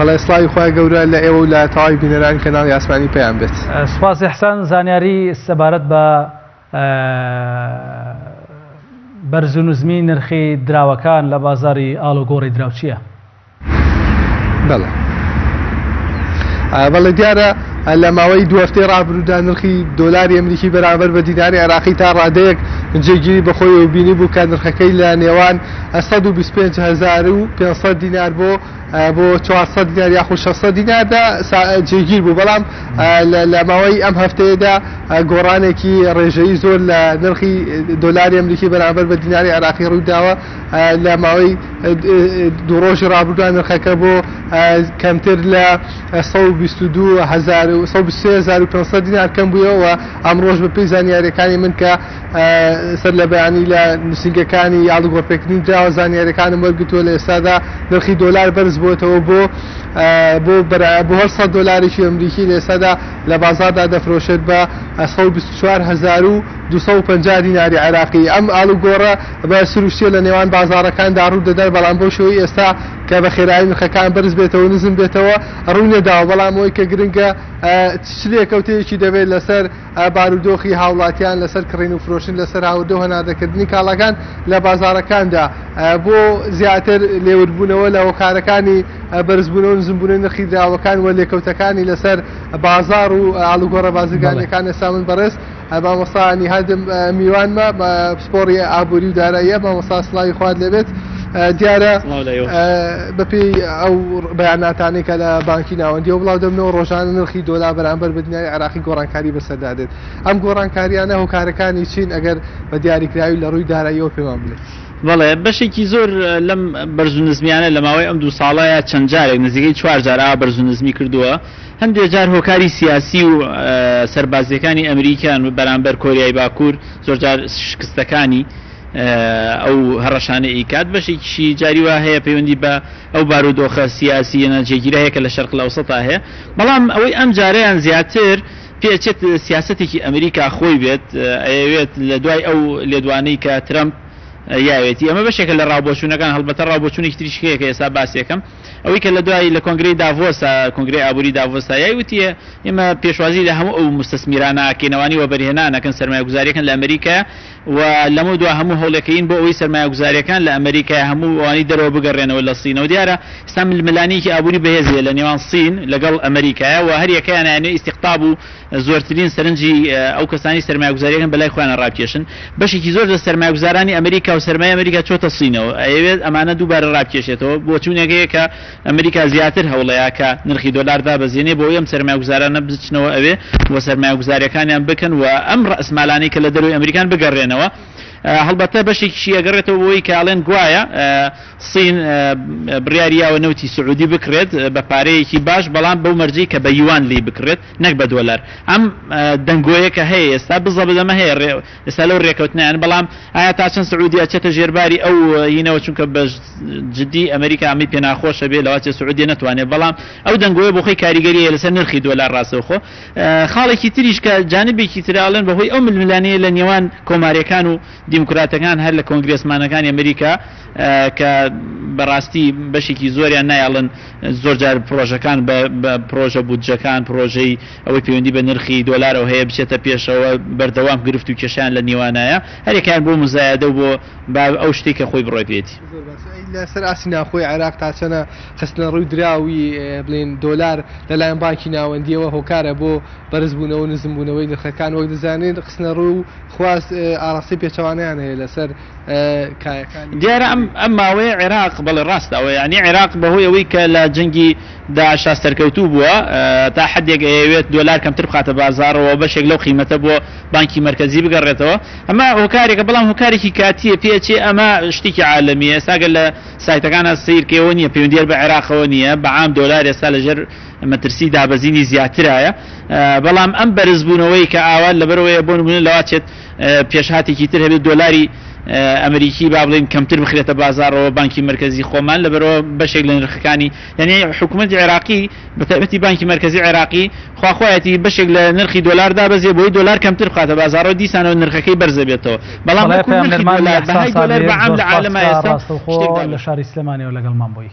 بەڵێ سڵاوی خوای گەورە لە ئێوە و لە تەواوی بینەرانی کەناڵی ئاسمانی پەیام بێت. سوپاس ئیحسان، زانیاری سەبارەت بە بەرز و نزمی نرخی دراوەکان لە بازاڕی ئاڵوگۆڕی دراو چییە؟ بەڵێ بەڵێ دیارە لە ماوەی دوو هەفتەی ڕابردوودا نرخی دۆلاری ئەمریکی بەرامبەر بە دیناری عێراقی تا ڕادەیەک جێگیری بەخۆیەوە بینی بوو کە نرخەکەی لە نێوان 125500 دینار بۆ بۆ 400 دینار یاخود 600 دیناردا جێگیر بوو بەڵام لە ماوەی ئەم هەفتەیەدا گۆڕانێکی ڕێژەیی زۆر لە نرخی دۆلاری ئەمریکی بەرامبەر بە دیناری عێراقی ڕوویداوە لە ماوەی دوو ڕۆژی ڕابردوودا نرخەکە بۆ کەمتر لە 122500 دینار کەم بوویەوە ئەمڕۆش بەپێی زانیاریەکانی من کە سەر لە بەیانی لە نووسینگەکانی ئاڵوگۆڕپێکردنی دراوە زانیاریەکانم وەرگرتووە لە ئێستادا نرخی دۆلار بەرز بووەتەوە بۆ بۆ بۆ هەر 100 دۆلارێکی ئەمریکی لە ئێستادا لە بازاڕدا دەفرۆشێت بە 124000 250 دیناری عێراقی. ئەم ئاڵوگۆڕە بە سروشتییە لە نێوان بازاڕەکاندا ڕوو دەدات، بەڵام بەو شێوەی ئێستا کە بە خێرایی نرخەکان بەرز بێتەوە و نزم بێتەوە ڕووی نەداوە، بەڵام ئەوەی کە گرنگە چ لێکەوتەیەکی دەبێت لەسەر بارودۆخی هاوڵاتیان، لەسەر کڕین و فرۆشتن، لەسەر هاوردە و هەناردەکردنی کاڵاکان لە بازاڕەکاندا بۆ زیاتر لێوردبوونەوە لە هۆکارەکانی بەرزبوونەوە و نزمبوونەوەی نرخی دراوەکان و لێکەوتەکانی لەسەر بازاڕ و ئاڵوگۆڕە بازرگانییەکان ئێستا من بەڕێز مامۆستا نیهاد میوانمە پسپۆڕی ئابووری و داراییە مامۆستا سڵاوی خوات لێبێت دیارە بەپێی ئەو بەیاناتانەی کە لە بانکی ناوەندیەوە بڵاو دەبنەوە ڕۆژانە نرخی دۆلار بەرامبەر بە دیناری عێراقی گۆڕانکاری بەسەردا دێت ئەم گۆڕانکاریانە هۆکارەکانی چین ئەگەر بە دیاریکراوی لە ڕووی داراییەوە پێمان بڵێت؟ بەڵێ بەشێکی زۆر لەم بەرز و نزمیانە لە ماوەی ئەم دوو ساڵەیە چەند جارێک نزیکەی چوار جار ئاوا بەرز و نزمی کردووە هەندێ جار هۆکاری سیاسی و سەربازیەکانی ئەمریکان بەرامبەر کۆریای باکوور زۆرجار شکستەکانی ئەو هەڕەشانە ئیکات بەشێکیشی جاری وا هەیە پەیوەندی بە ئەو بارودۆخە سیاسیە ناجێگیرە هەیە کە لە شەرق الاوسطا هەیە بەڵام ئەوەی ئەم جارەیان زیاتر پێچێت سیاسەتێکی ئەمریکا خۆی بێت ئەیەوێت لە دوای ئەو لێدوانەی کە ترەمپ یاوێتی ئەمە بەشێکە لە ڕاوبۆچوونەکان هەڵبەتە ڕاوبۆچوونێکی تریش هەیە کە ئێستا باسیەکەم ئەوەی کە لە دوای لە کۆنگرەی داڤۆسا، کۆنگرەی ئابووری داڤۆسا یای وتیە، ئێمە پێشوازی لە هەموو ئەو موستەسمیرانە ئەکەین ئەوانەی وەبەرهێنان ئەکەن سەرمایەگوزاریەکەن لە ئەمریکا و لەمەو دوا هەموو هەوڵێکەین بۆ ئەوەی سەرمایەگوزاریەکان لە ئەمریکا هەموو ئەوانەی دەرەوە بگەڕێنەوە لە سینەوە دیارە ئێستا ململانێیەکی ئابووری بەهێز هەیە لە نێوان سین لەگەڵ ئەمریکایە و هەریەکەیان ئەیانەوێ ئیستیقتاب و زۆرترین سەرنجی ئەو کەسانەی سەرمایەگوزاریەکەن بەلای خۆیانە ڕابکێشن. بەشێکی زۆر لە سەرمایەگوزارانی ئەمریکا و سەرمایەی ئەمریکا چۆتە سینەوە، ئەیەوێت ئەمانە دووبارە ڕابکێشێتەوە. بۆچوونێک هەیە کە ئەمریکا زیاتر هەوڵەیە کە نرخی دۆلار دابەزێنێ بۆ ئەوەی ئەم سەرمایەگوزارانە بچنەوە ئەوێ و سەرمایەگوزاریەکانیان بکەن و ئەم ڕەئسمالانەی کە لە دەرەوەی ئەمریکان بگەڕێنەوە. هەڵبەتە بەشێکیشی ئەگەڕێتەوە بۆ ئەوەی کە ئەڵێن گوایە سین بڕیاری یاوە نەوتی سعودی بکڕێت بە پارەیەکی باش بەڵام بەو مەرجەی کە بە یوان لێی بکڕێت نەک بە دۆلار ئەم دەنگۆیە کە هەیە ئێستا بزەبت ئەمە هەیە ئێستا لەو رێکەوتنەیان بەڵام ئایا تا چەند سعودی ئەچێتە ژێرباری ئەو هینەوە چونکە بە جدی ئەمریکا ئەمەی پێناخۆشە بێ لەواچێ سعودیە نەتوانێت بەڵام ئەو دەنگۆیە بۆ خۆی کاریگەری هەیە لەسەر نرخی دۆلار ڕاستەوخۆ خاڵێکی تریش کە جانبێکی تر ئەڵێن بەهۆی ئەو ململانێیە لە نێوان کۆماریەکان و دیموکراتەکان هەر لە کۆنگرێسمانەکانی ئەمریکا کە بەڕاستی بەشێکی زۆریان نایەڵن زۆر جار پڕۆژەکان بە پڕۆژە بودجەکان پڕۆژەی ئەوەی پەیوەندی بە نرخی دۆلارەوە هەیە بچێتە پێشەوە بەردەوام گرفت و کێشەیان لە نێوانایە هەرێکیان بۆ مزایەدە و بۆ با ئەو شتەی کە خۆی بڕوای پێیەتی. زۆر باشە ئەی لەسەر ئاستی ناوخۆی عێراق تا چەنە خستنە ڕووی دراوی بڵێین دۆلار لەلایەن بانکی ناوەندیەوە هۆکارە بۆ بەرزبوونەوە و نزمبوونەوەی نرخەکان وەک دەزانین خستنە ڕوو و خواست ئاڕاستەی پێچەوانەیان هەیە لەسەر کایەکانی. دیارە ئەم ئەم ماوەیە عێراق بەڵێ ڕاستە ئەوە یانی عێراق بەهۆی ئەوەی کە لە جەنگی داعشا سەرکەوتوو بووە تا حەدێک ئەیەوێت دۆلار کەمتر بخاتە بازاڕەوە بەشێک لەو قیمەتە بۆ بانکی مەرکەزی بگەڕێتەوە ئەمە هۆکارێکە بەڵام هۆکارێکی کاتیە پێچێ ئەمە شتێکی عالەمیە ئێستا گەر لە سایتەکانە سەیر کەیەوە نییە پەیوەندی هەر بە عێراقەوە نییە بە عام دۆلار ئێستا لەژێر مەترسی دابەزینی زیاترایە بەڵام ئەم بەرزبوونەوەی کە ئاوا لەبەرەوەیە بۆ نمونە لەواچێت پێشهاتێکی تر هەبێت دۆلاری ئەمریکی با بڵێین کەمتر بخرێتە بازاڕەوە بانکی مەرکەزی خۆمان لەبەرەوە بەشێک لە نرخەکانی یعنی حکوومەتی عێراقی بە تایبەتی بانکی مەرکەزی عێراقی خواخوایەتی بەشێک لە نرخی دۆلار دابەزێ بۆی دۆلار کەمتر بخاتە بازاڕەوە دیسانەوە نرخەکەی بەرزە بێتەوە بەڵام بەڵێ وەکو نرخی پەیامنێرمان دۆلار ئیحسان بەهای دۆلار سابیر بە عام زۆر لە سوپاس عالەما کە ئێستا ڕاستەوخۆ شتێک لە دابەزیوە. شاری سلێمانیەوە لەگەڵمان بووی.